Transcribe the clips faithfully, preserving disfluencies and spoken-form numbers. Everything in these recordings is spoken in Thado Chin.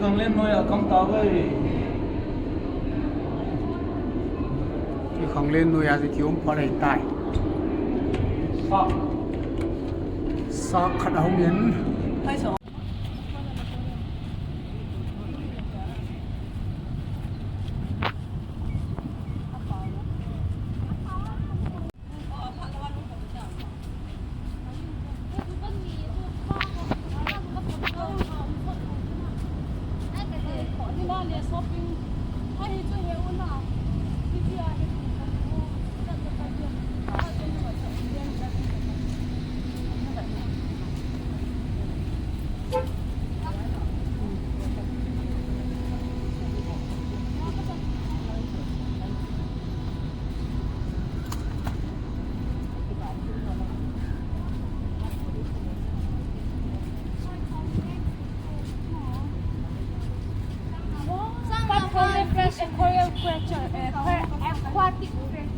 Khanglen noi a kam ta ve. Khanglen noi a kium pha lei tai. Sa. Sa khat ahung in. Some of us fish aquarium creature, uh, aqua-, aquatic creature.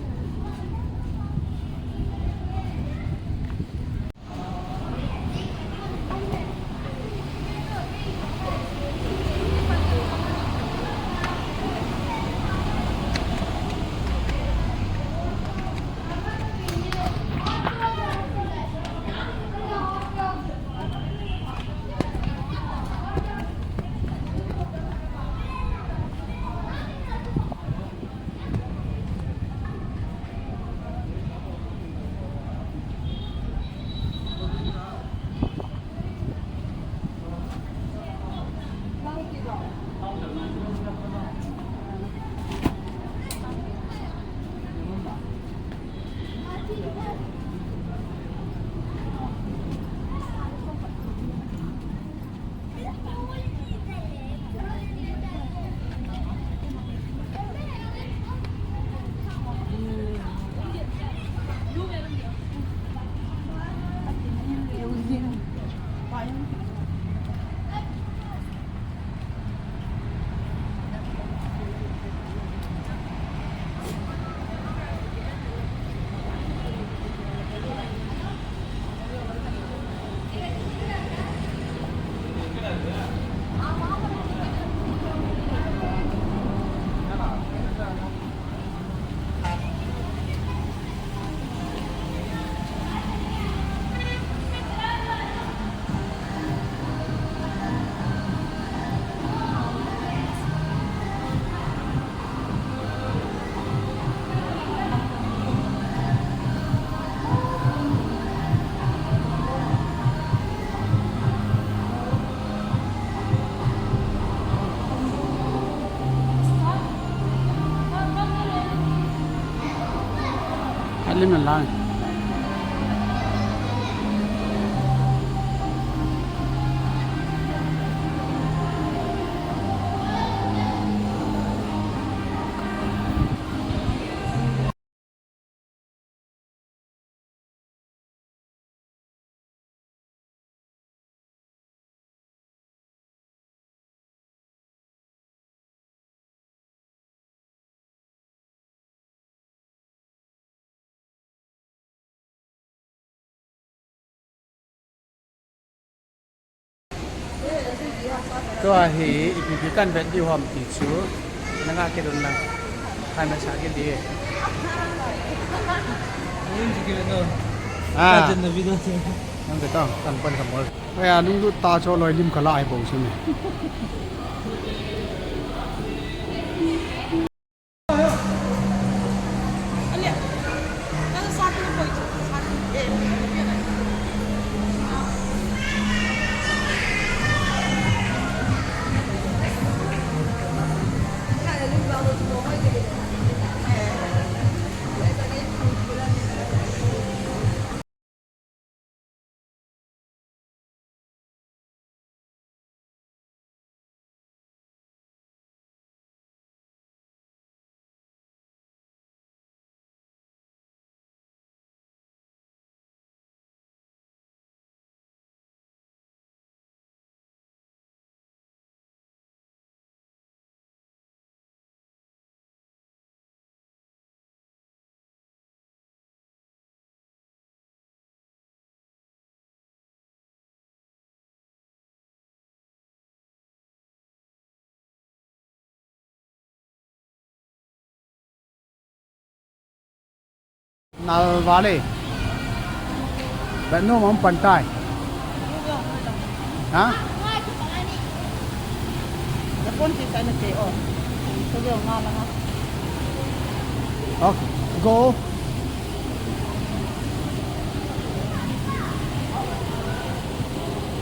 Alim na lang. Tua hi ipi ipi kan vet diu ham ti chu na nga kidon lang. Kan vet sa kit di. Ui, sikit no. Ah. Kajen na video se. Nang vet tang, kan pan ka mol. Aya, nung lut ta cho loi lim kala ai bou sini. Alvale. Beno mam pantai. Ha? Okay, go.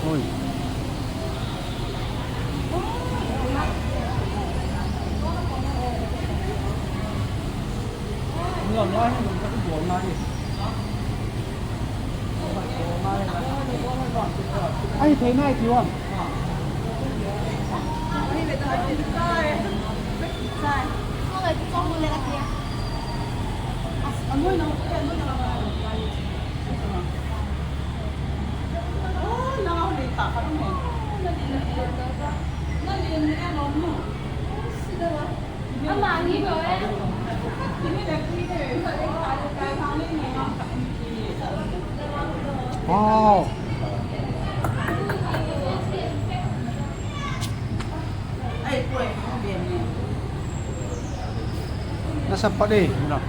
Oi. Ai, thei nai ti wan. Wow. Nasa pa deh, muna.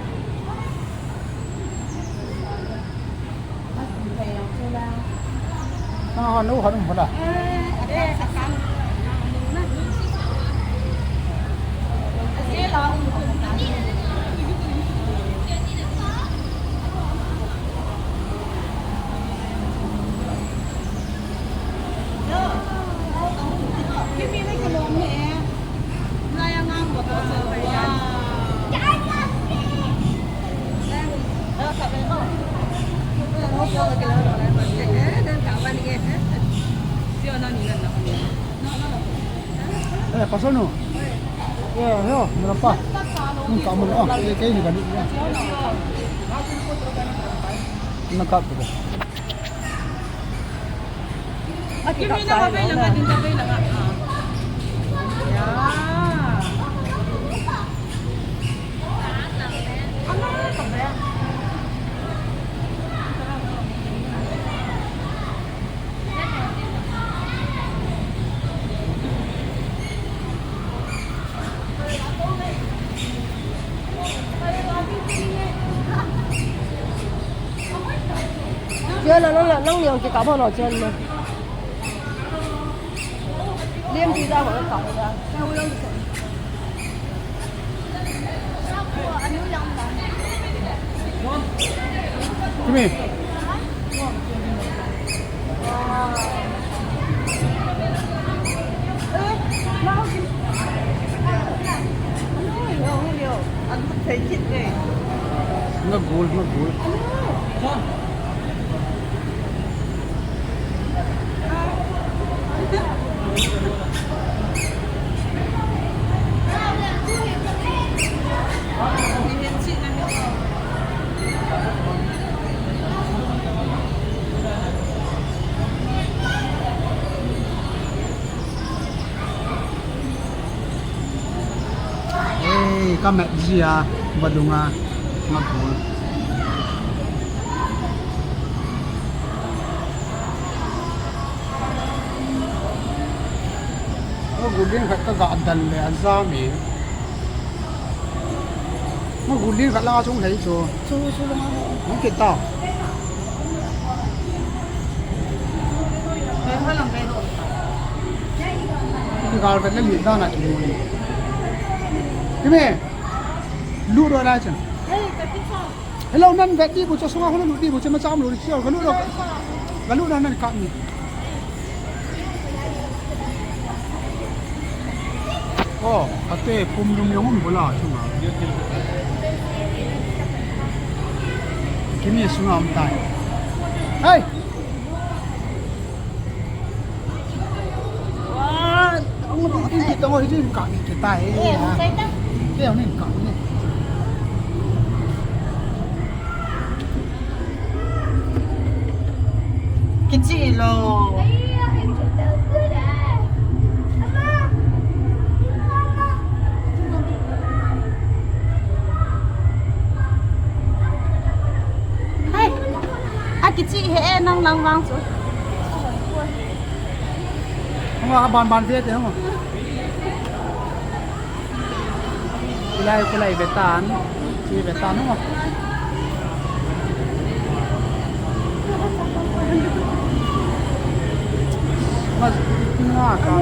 Eh, pasal no. Ya, ya, berapa? Ni kamu, ah, kayak ini kan. Nak apa? Chen la, nang la, nang niang kikap ho lo chen la. Liam ti da ho kap da. Kimi. Nga gul, nga gul. Ei, ka mat ji a, vadung a, nga gul. Nga gul ding khat ka ga dan le a jam e. Nga gul ding khat la chung thei chu. Chu, chu la nga. Hung kit ta. Gal vet le lut dan a kimu ni. Kimi. Lut ro lai chen. Hello, nan vet di bu chu sunga hung lut di bu chu ma cham lo di chu. Ga lut ro. Ga lut ro nan kap ni. Oh, ate pum lum jong um bula chunga. Kimi sunga um tai. Hey! Wow, ang mo tin kita ko hijin ka kita eh. Eh, ang sai ta. Kaya ang ka ni. Kichi lo. Hai. A kichi he nang lang vang chu. Hung a ban ban ve te hung. Kulai, kulai ve tan. Chi ve tan hung. Mas, nga ka.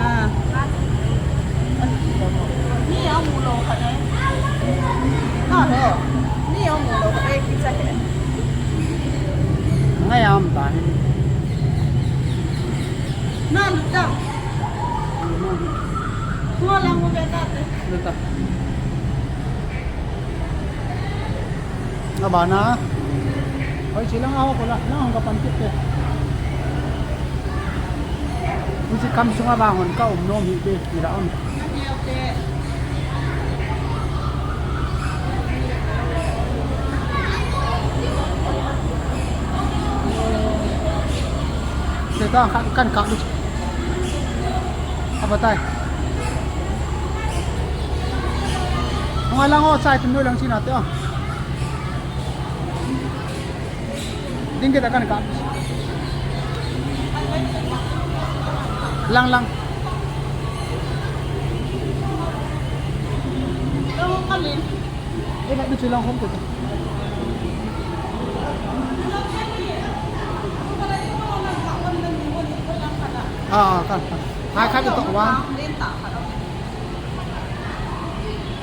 Ah. Ni a mu lo ka ne. Na he. Ni a mu lo ka ne ki cha he. Ngai am ta he. Na lu ta. Tua lang mo be ta te. Lu ta. Abana. Hoi, silang ako ko la, lang ka pantik te. Hiche kam sunga ba hon ka um nom hi te, mira um. Te ta kan, kan ka. Apa tai? Hung a lang o, chai tum noi lang sina te o. Ding kita kan ka. Lang lang. Lang kalin. Eh, nak bisu lang hom tu. Ah, kan, kan. Hai, kan tu wa.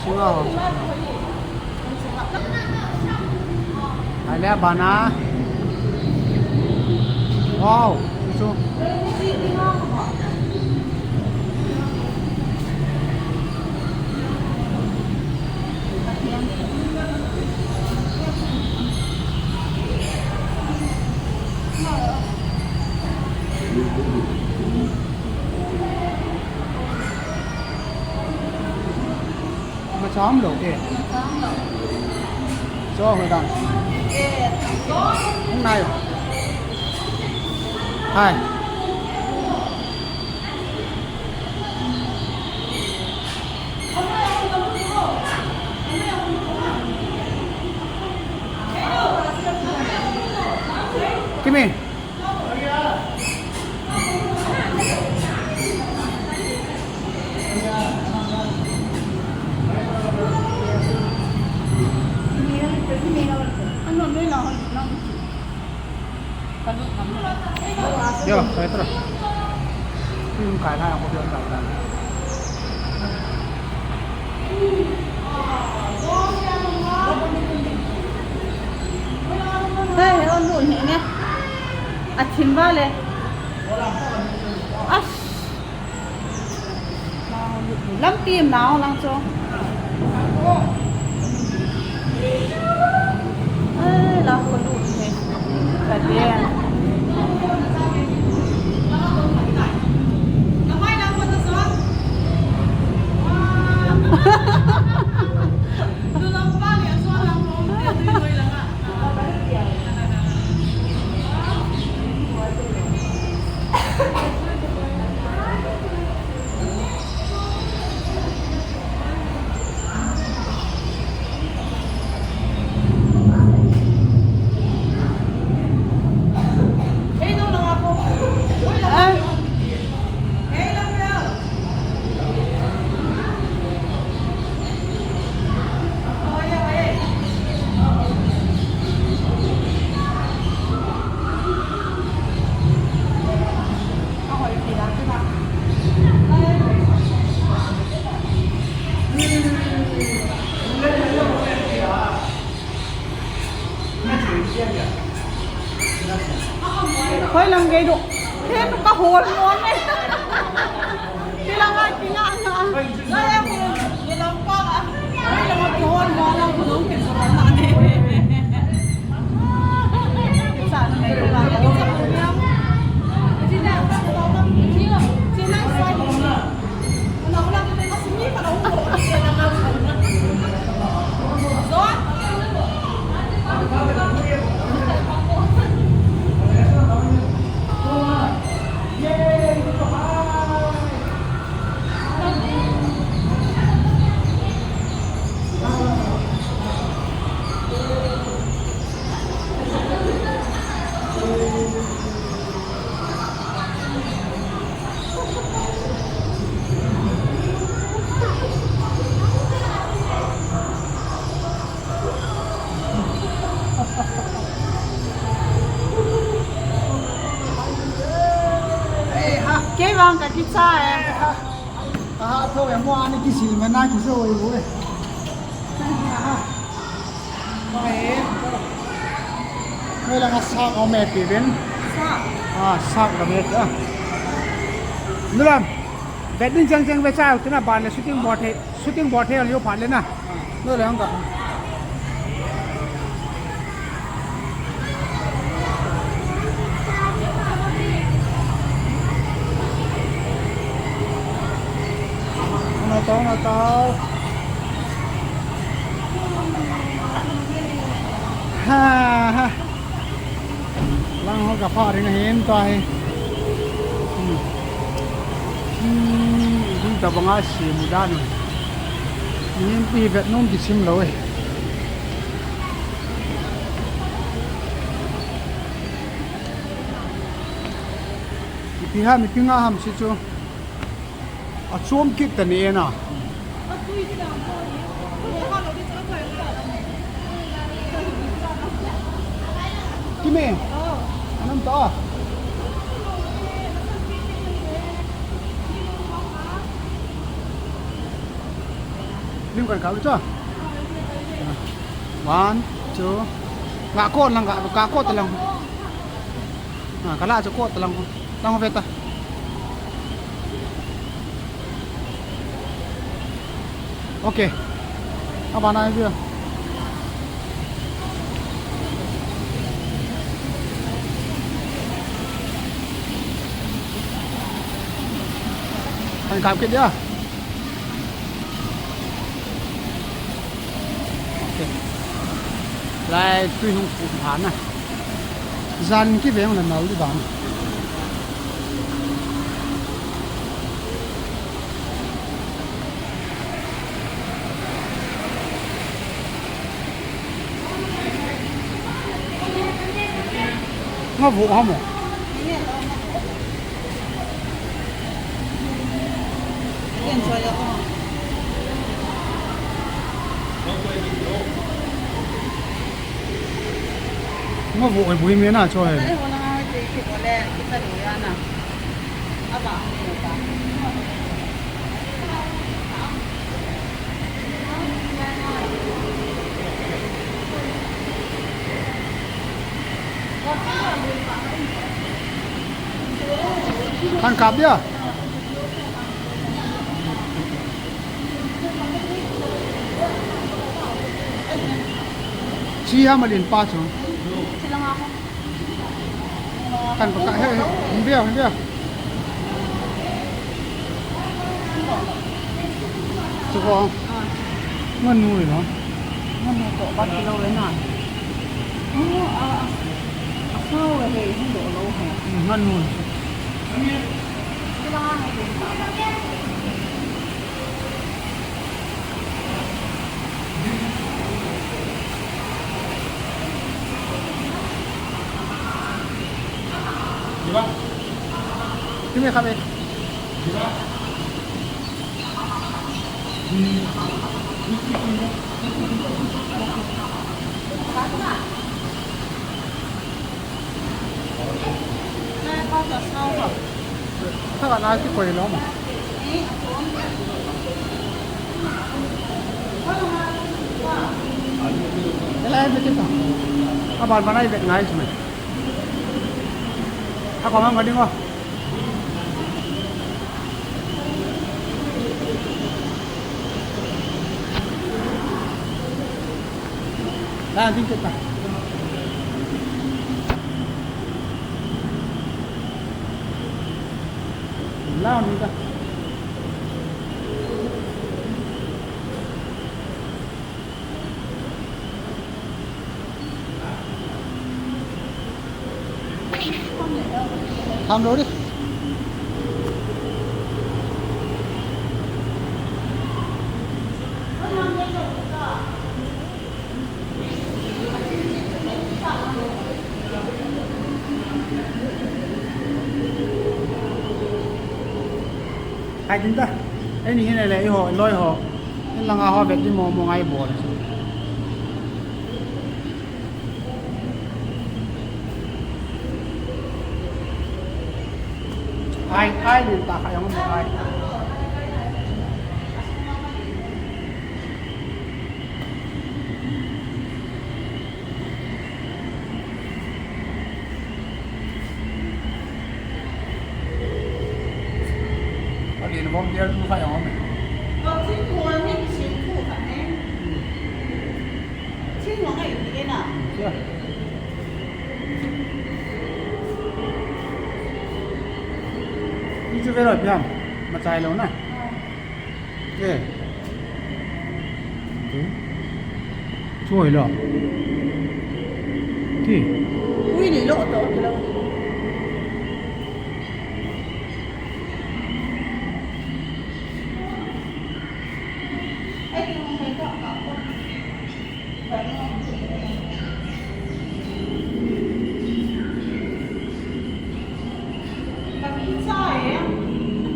Chua ho. Hai le bana. Wow, chu. Macham lo ke. Macham lo. Cho ho dan. Eh, cho. Hung nai. Hai. Kimi. Yo, saya terus. Hmm, kai na ako yung kai na. Hey, on doon, ini. Atin bale. As. Lampi nao lang chu. Ai, la ko lut he. Ka dia. Hoi lang gei do. Ken ka hol mo ne. Kila nga, kila nga. Kaya ko, kila pa. Kaya ko, kihol mo lang ko nung kisuran na ni. Sa na may kila ko sa kuya. Sina, sina, sina, sina. Wala, wala, kasi may pala ko. Zon? Lang ka kicha e. Aha, tho e mo ani kisil me na kiso e bo e. Noi lang a sak o me pi ben. Sak. Ah, sak ka me ta. Nulam. Vet ding chang chang ve cha, tuna ban le shooting board he, shooting board he yo phat le na. Noi lang ka. Ano to, ano to? Ha, ha. Lang ho ka pha ring hin to hi. Hmm. Hmm, dun ta banga si mu dan. Min pi vet nom ki sim lo e. Ipi ham, ipi nga ham si chu. A chom kit ta ni e na. Ki me. Anam ta. Lim kan ka u cha. One, two. Nga ko lang ka, ka ko ta lang. Ah, kala cho ko talang ko. Lang ho veta. Okay. Aba na view. Kan kap ke dia. Lai tui hung pu pha na. Jan ki veng la nal di dan. Nga vo ha mo. Nga vo ai bui me na cho he. Kan kap dia. Chi ha malin pa chu. Kan pa ka he, he, hin bia, hin bia. Chu ko. Ngan nu lo. Ngan nu ko ba kilo le na. Oh, a, a, a sao le he, hin do lo he. Ngan nu. Kila he. Di ba? Sini kami. Di ba? Thaka na kikoi lou ma. Ela ai bete ta. Aban ban ai bet ngai sumai. Ako mang gading ko. Lah, tingkit lah. Lah, minta. Tham lou di. Hai tin ta. Ei ni hin le, i ho, loi ho. In langa ho vet di mo mo ngai bol. Ai, ai, nin ta khai ang mo ai. Alin vom dia tu khai ang mo. Ko chin ko ni chin ko ka ne. Chin ko ngai ni na. Siya. Ni chu ve loi piam. Machai lou na. Eh. Chu hoi lo. Ti. Ui ni lo to lo.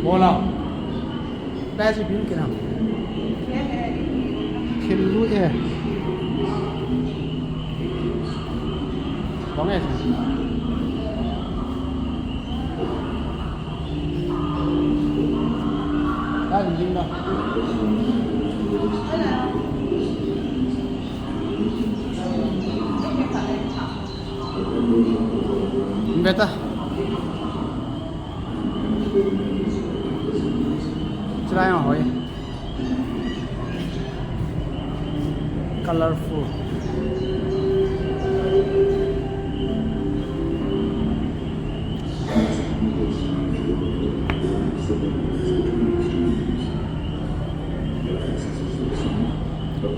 Bola. Taisi bin kina. Khel lu e. Bang e. Taisi bin da. Beta. Chulai ma hoi. Colorful.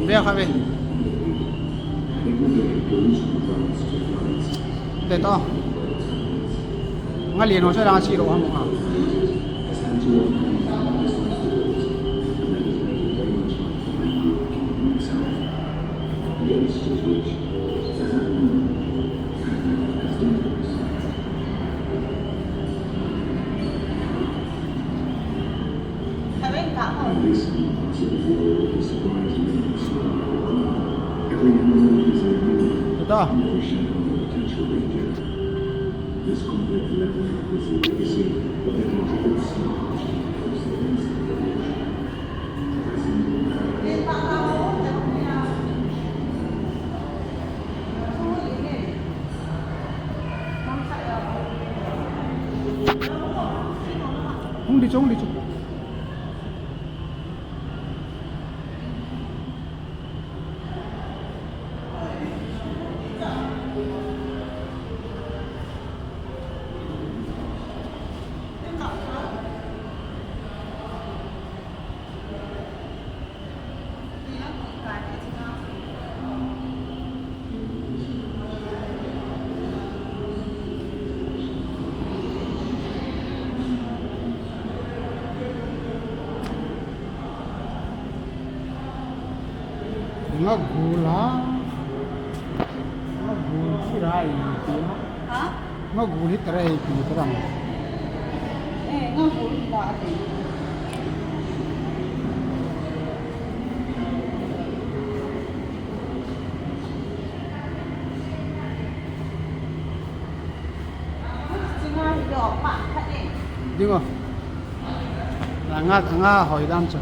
Ve kha ve. Te to. Nga lian ho sa dang si ro ham ha. Ito. Hung di chung, di chung. Nga gul a. Nga gul si rai ti ma. Ha? Nga gul hi tara hi ti tara ma. Eh, nga gul hi la ate. Dingo. Nga, nga hoi dan chu.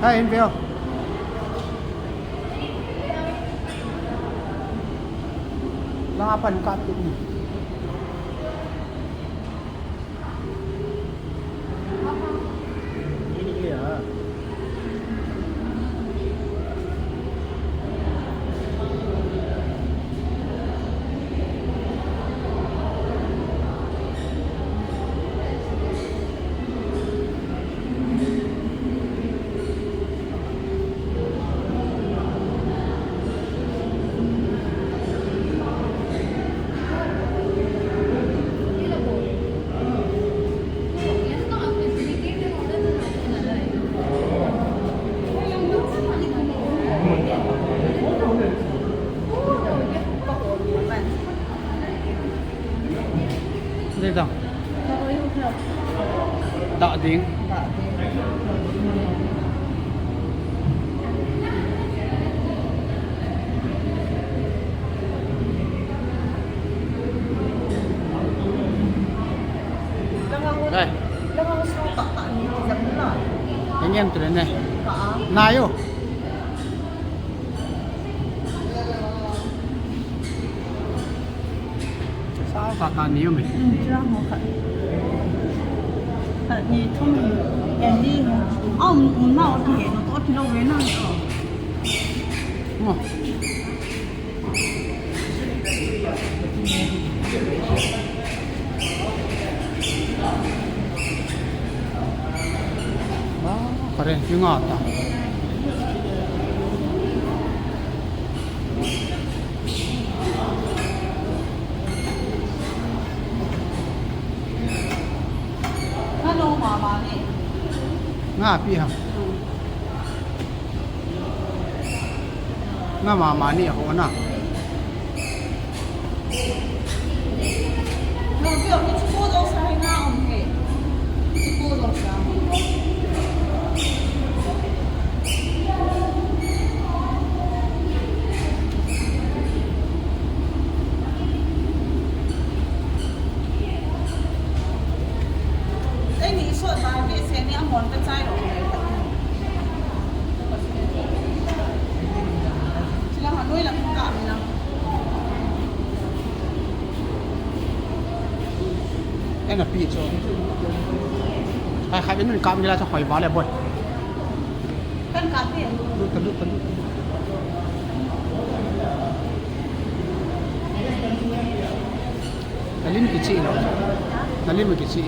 Hai, in veo. Lang apan ka tu ni. Ding. Hey. Engem tu ne. Nayo. Sa ka ka ni um e. Hmm, chu lang ho khat. Khat ni thum, en ni. Aum, um na o ti he, no to ti lo ve na. Mo. Ah, karen ki nga ta. Nga pi ham. Nga mama ni ho na. Ena pi cho. Ai, khai nun kam gila cho hoi ba le boy. Kan ka pi. Lut, lut, lut. Nalim kichi lo. Nalim kichi.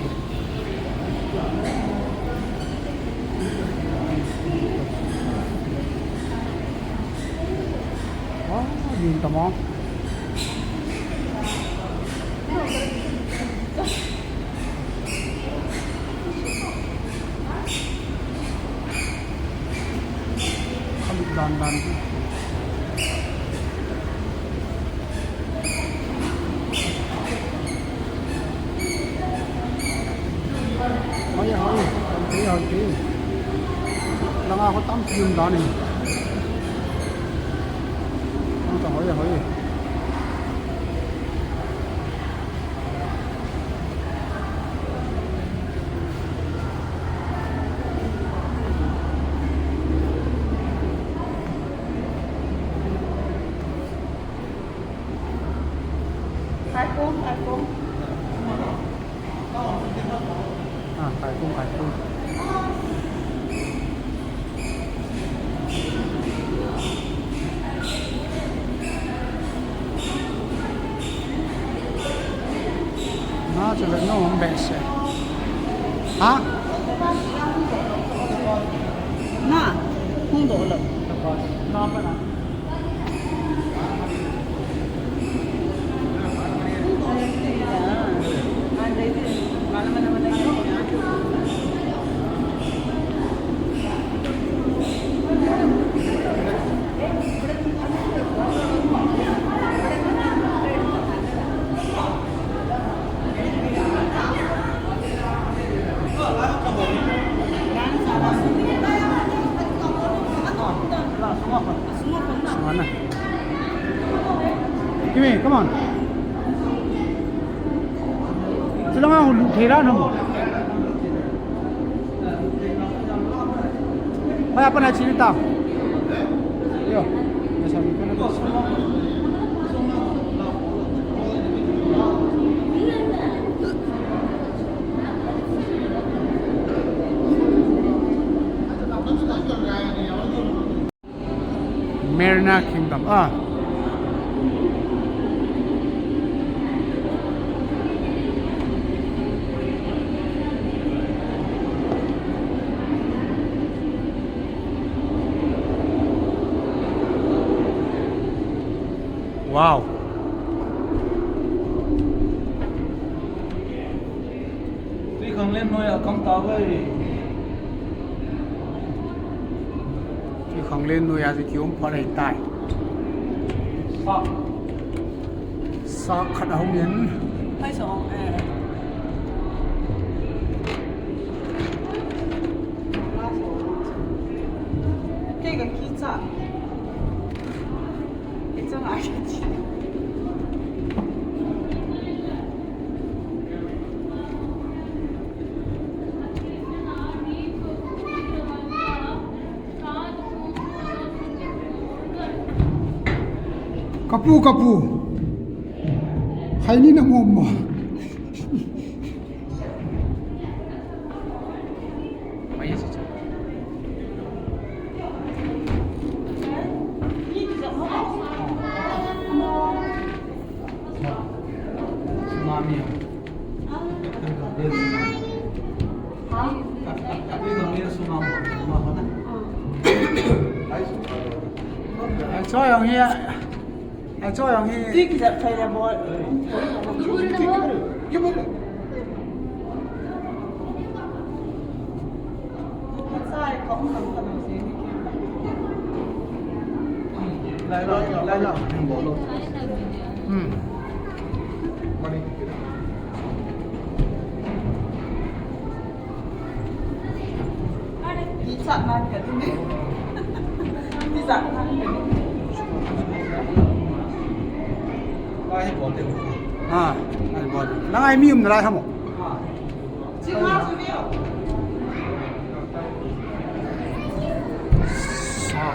Oh, din tamo. Khalut dan dan. Hoi, hoi, hoi, hoi. Langa ho tam pi um dan e. Tam ta hoi, hoi. Kaikung, kaikung. Ah, kaikung, kaikung. Na, chu le no, um, behseh. Ha? Na, hung doh lou. Sungana. Kimi, come on. Chulanga hu lu thei la nam. Hoi, apa na chini ta? Yo. Merina Kingdom. Ah. Wow. Tui khanglen noi a kam ta ve. Tui khanglen noi a chu kium pha lei tai. Sa. Sa khat a hung in. Hai so, eh. Kapu, kapu. Khaini na mom mo. Choi ang hi. Ai, choi ang hi. Tui kijat thei le bol. Lai, lai, lai, lai. Hmm. Ha, ai bol. Nang ai mi um nalai ham o. Sa.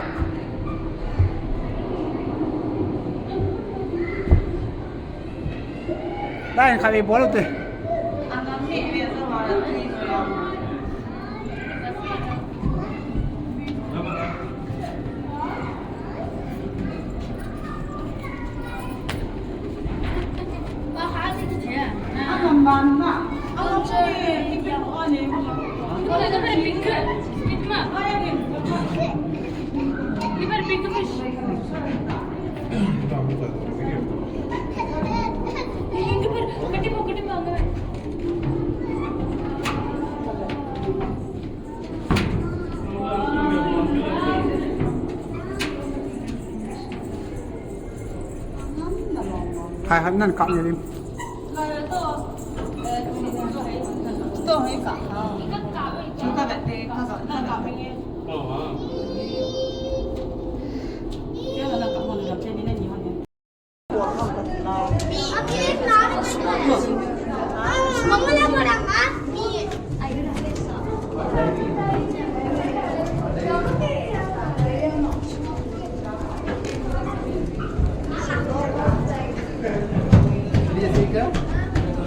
Dai, khatvei bol u te. Hai, hai, nan kap ni lim.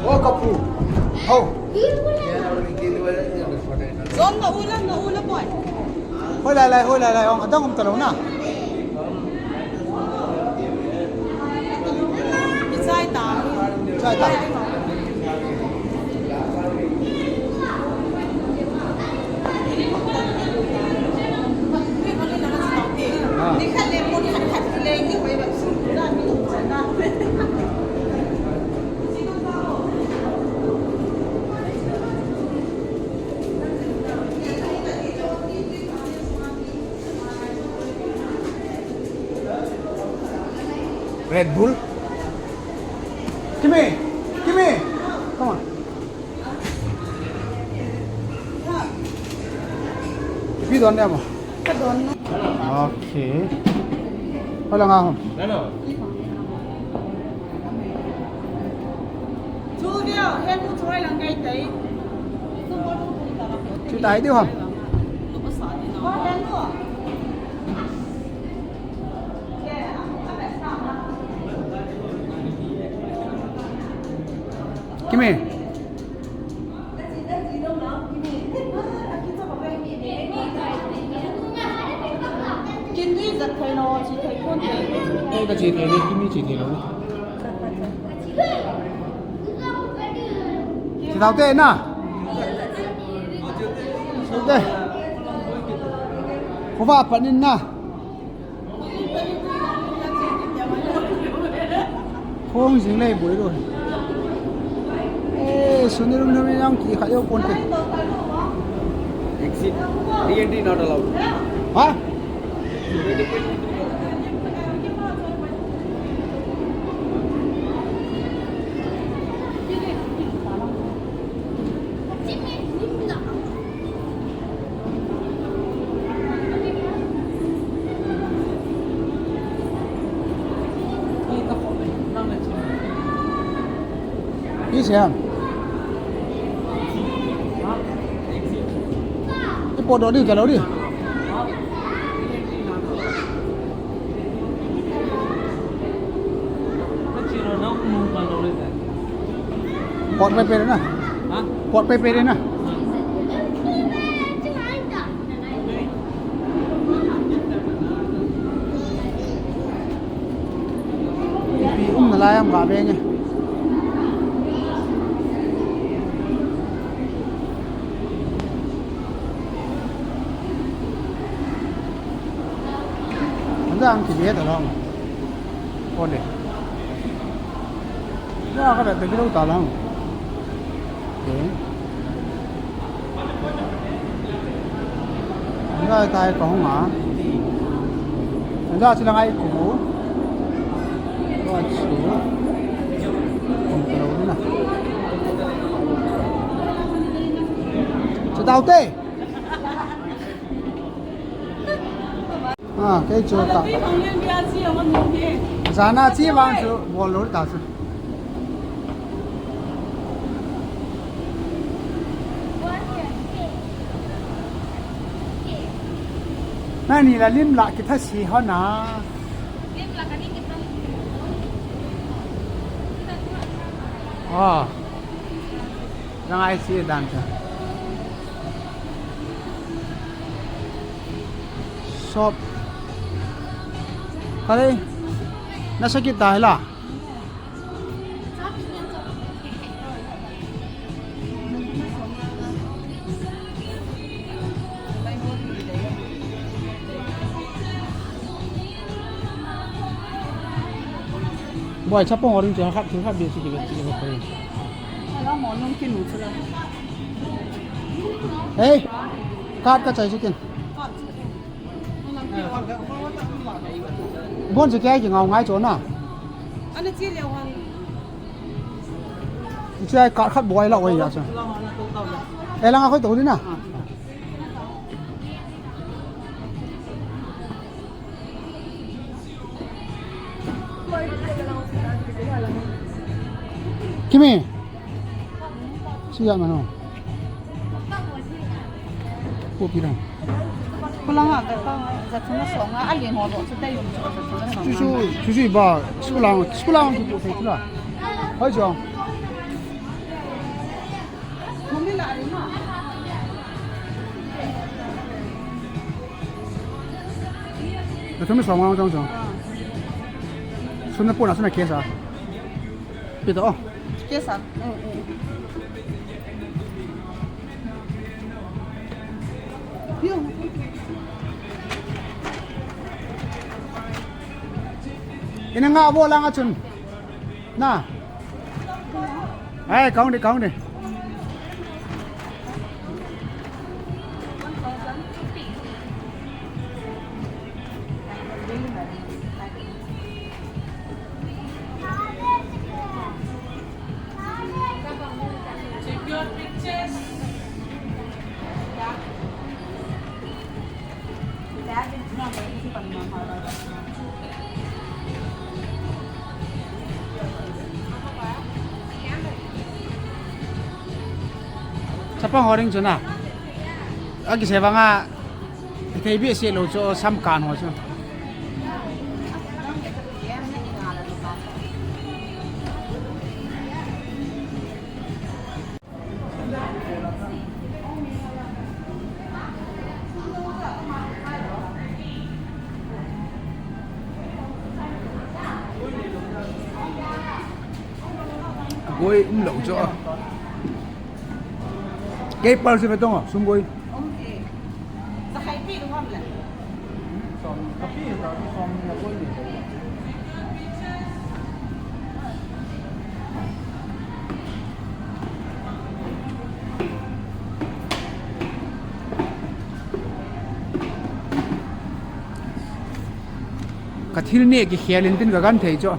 O kapu. Ho. Zon na ula, na ula boy. Hoi lai lai, hoi lai lai, ong adang um talou na. Chai ta. Chai ta. Red Bull. Kimi, Kimi. Come on. Ipi don dia mo? Ka don na. Okay. Hola nga hom. Chu dia, hen chu choi lang kai tai. Chu tai diu ham. Kimi. Kin tui zat thei lo, chi thei khon te. Ei, ka chi thei ni, Kimi chi thei lo ni. Chi tau te na. Chi te. Khuva pat in na. Khong jing lei boi lo. Eh, suni rum rum yang ki kha yo pon te. Exit. Re-entry not allowed. Ha? Hi siam. Ipo do di, jalo di. Pot pe pe na. Ha? Pot pe pe na. Pi um na lai am ga be nge. Anda ang ki be ta long. Ole. Ya ka da ta ki lo ta long. Okay. Anda tai ko nga. Anda sila ngai ko. Ko chu. Ko ta lo na. Chu dau te. Ah, kei chu ta. Jana chi vang chu bol lo ta chu. Nani la lim la ki tha si ho na. Ah. Jang ai si dan chu. Shop. Kale. Na sa kita la. Boi, chapang orange khat, khat bia si kile, kile ko. Ala mo nung kinu chula. Hey, card ka chai si kin. Bon se kya ki ngau ngai cho na. Ana chi le wan. Chi ai ka khat boi la oi ya cha. E la nga khoi to di na. Kimi. Siya mano. Kopi lang. Kulang a, ka, ka, za chuna song a, ali mo lo, chuta yung chu, za chuna song a. Chuchu, chuchu ba, school ang, school ang chu pu thei chula. Hoi jong. Za chuna song a jong jong. Suna pu na suna kesa. Pita, oh. Kesa. Ina nga abo lang achun. Na. Ai, kaung de, kaung de. Chapang ho ring chu na. Aki se vanga. Thei bia se lo chu sam kan ho chu. Goi um lo chu. Kei pal se ve tong a, sum goi. Ka thil neh kikhel in tin ka gan thei chu.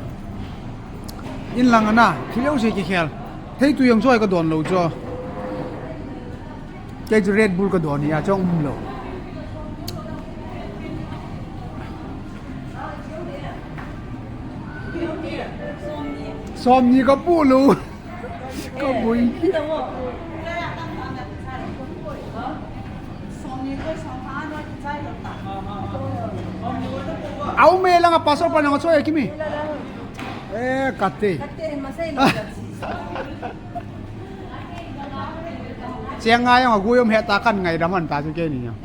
In lang ana, thil jouse kikhel. Thei tu jong chu ka don lou chu. Kei chu Red Bull ka don hi a, chong um lou. Som ni ka pu lou. Ka bui. Au me langa pastor pa nang choi kimi. Eh, kate. Kate, masai lo. Cheng ngai jong a gui um heta kan ngaidam an ta chu keini jong.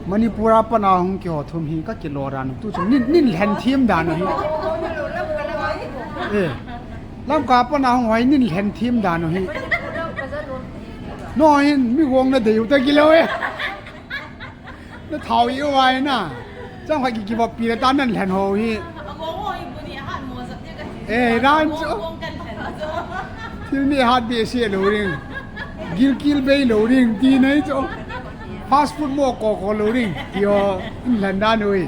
Manipur a pana hung kiho thum hi ka kilo dan u. Tu chu nin, nin lhen thim dan u hi. Eh. Lamka pana hung hoi nin lhen thim dan u hi. No hin mi gong na dei u ta kilo e. Na thao i u ai na. Chang khai ki, kivop pi le ta nan lhen ho hi. Eh, ran chu. Thil ni hat behseh lou ding. Gilkil bei lou ding. Ti nei chu. Fast food mo ko ko lou ding. Ti ho, in lhen dan u hi.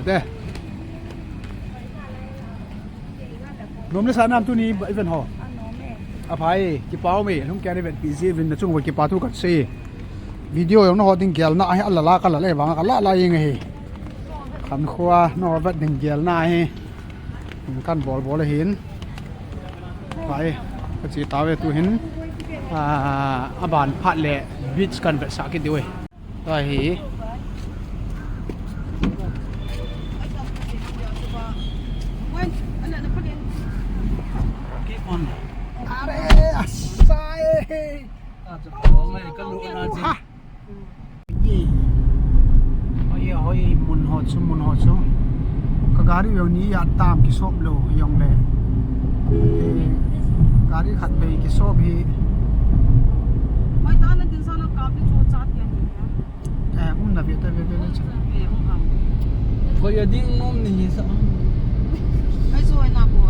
De. Nom le sa nam tuni event ho. A phai, kipa ume, lhung kei event pi ji event na chung uva kipa thu kan sei. Video jong na ho ding gelna ahi, a la la ka la le vang ka la la jeng ahi. Khankho a na ho vet ding gelna ahi. Kan bol bol ahin. Phai, ka che tauve tu hin. A, a ban phat le beach kan vetsah kit diu ahi. Ahi. Are, asa e. Ha. Ye. Hoi, hoi, mun ho chu, mun ho chu. Ka gari jong ni a tam kisop lou jong le. Eh, gari khat bei kisop hi. Hoi, ta na din sa na kap di chu chat ya ni. Eh, um na ve ta ve ve le chu. Eh, um ham. Hoi, a ding nom ni hi sa. Ai, so na ko.